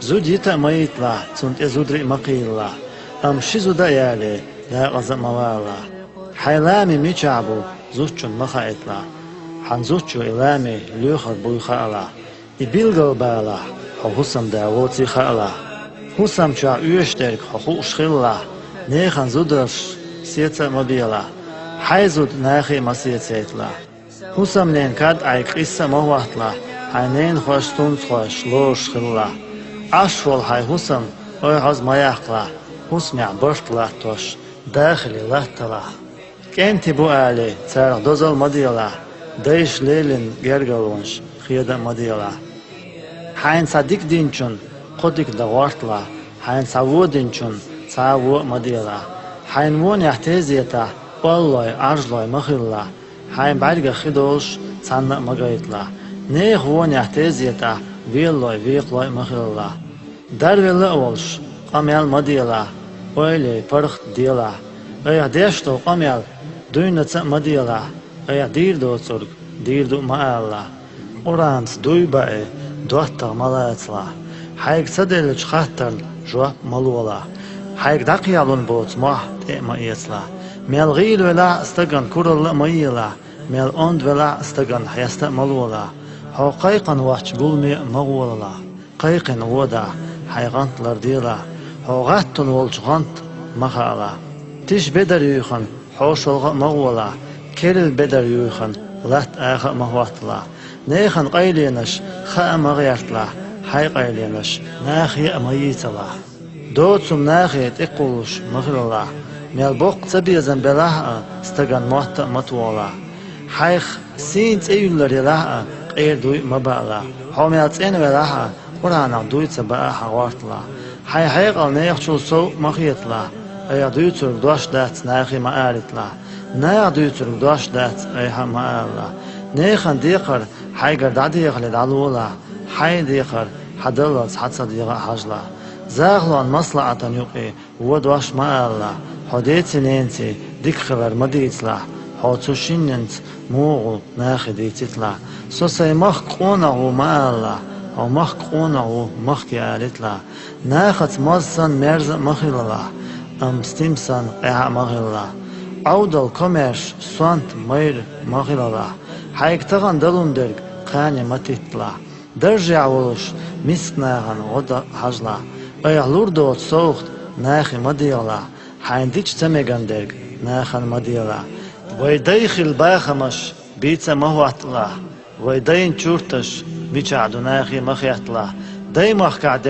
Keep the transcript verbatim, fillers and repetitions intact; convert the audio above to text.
Зуда йита а ма йийталахь, цунна тӀе зударий а ма кхийлалахь, амма ши зуда а яле, декъаза а ма валалахь. Хьайн лами мичахь бу, зудчунна ма хаийталахь, хьан зудчо и лами лоьхур буй хаалахь. И билгал балахь, хьо хӀусамда воций хаалахь. ХӀусам чохь оьшуш дерг хьо хууш хилалахь, нехан зударшна сеца а ма белахь, хьайн зуда нахе а ма сецайталахь. ХӀусамненан кад Ӏайга къийса а ма хӀотталахь, хьайн ненахошца, тунцахошца лоруш хилалахь. Ӏаш волу хьайн хӀусам ойхьаза ма яккхалахь, хӀусамехь барт латтош дахале латталахь. КӀентий бу алий, царах дозалла ма делахь, дайша лелийна гергарлонаш хеда а ма делахь. Хьайна цхьа дика динчунна кхо дика дан гӀорталахь, хьайна цхьа вон динчунна цхьа а вон а ма делахь. Хьайна вонехь тезетахь оллалой, Ӏаржлой ма хилалахь, хьайн бӀаьргах хи долуш цхьанна а ма гайталахь. Нехан вонехь тезетахь велалой, векхалой а ма хилалахь. Дарвелла а волуш, къамел ма делахь, ойла яй, паргӀат делахь. Айхьа деш долу къамел дуьйнаца а ма делахь, айхьа дийр доцург дийр ду а ма алалахь. Къуръанца дуй баий, доттагӀа ма лацалахь, хьайга ца деллачу хаттарна жоп а ма лолахь, хьайга дӀакхехьалун боцу мохь тӀе а ма эцалахь. Мел гӀийла велахь а, стагана куралла а ма елахь, мел онда велахь а, стагана хьеста а ма лолахь. Хьо кхайкхина воцчу гуламе а ма гӀолалахь. Кхайкхина гӀодахь, хьайн гӀант ларделахь, хьо гӀаттун волчу гӀант ма хаалахь. Тиша бедар юьйхина, хьошалгӀа а ма гӀолахь, керла бедар юьйхина, латта аха а ма хӀотталахь. Нехан къайленаш хаа а ма гӀерталахь, хьайн къайленаш нахе а ма йийцалахь. Доцу хӀума нахе тӀекхуллуш ма хилалахь, мел боккха цабезам белахь а, стагана мотт а ма тохалахь. Хьайх сийна цӀе юьллур елахь а, къера дуй а ма баалахь, хьо мел цӀена велахь а, Къуръанах дуй ца баа хьан гӀорталахь. Хьайн хьекъал нехачул сов а ма хеталахь, айхьа дуьйцург дош дац нахе ма алийталахь, наха дуьйцург дош дац айхьа а ма алалахь. Нехан декхар хьайгара дӀадехале дӀалолахь, хьайн декхар хьан Даллалц хьан ца дегӀа а хьажалахь. Захалонан маслаӀатана юкъе вон дош ма алалахь, хьо деций-ненаций дика хилар ма дийцалахь, хьо цу шинненца муха ву нахе дийциталахь. Со сайн махка къонах ву ма алалахь, хьо махка къонах ву махке алийталахь. Нахаца моза санна мерза а ма хилалахь, амма стим санна къаьхьа а ма хилалахь. Ӏовдал, комаьрша, сонта, майра ма хилалахь. Хьайга тахана далун дерг кхане ма титталахь. Даржехь волуш миска нахана гӀо дан хьажалахь, айхьа лур доцу совгӀат нахе ма дегӀалахь, хьайна дича ца меган дерг нахана ма делахь. Вайн дай хилла бахамаш бийца а ма хӀотталахь, вайн дайн чурташ мичахь ду нахе ма хетталахь. Даймахкахь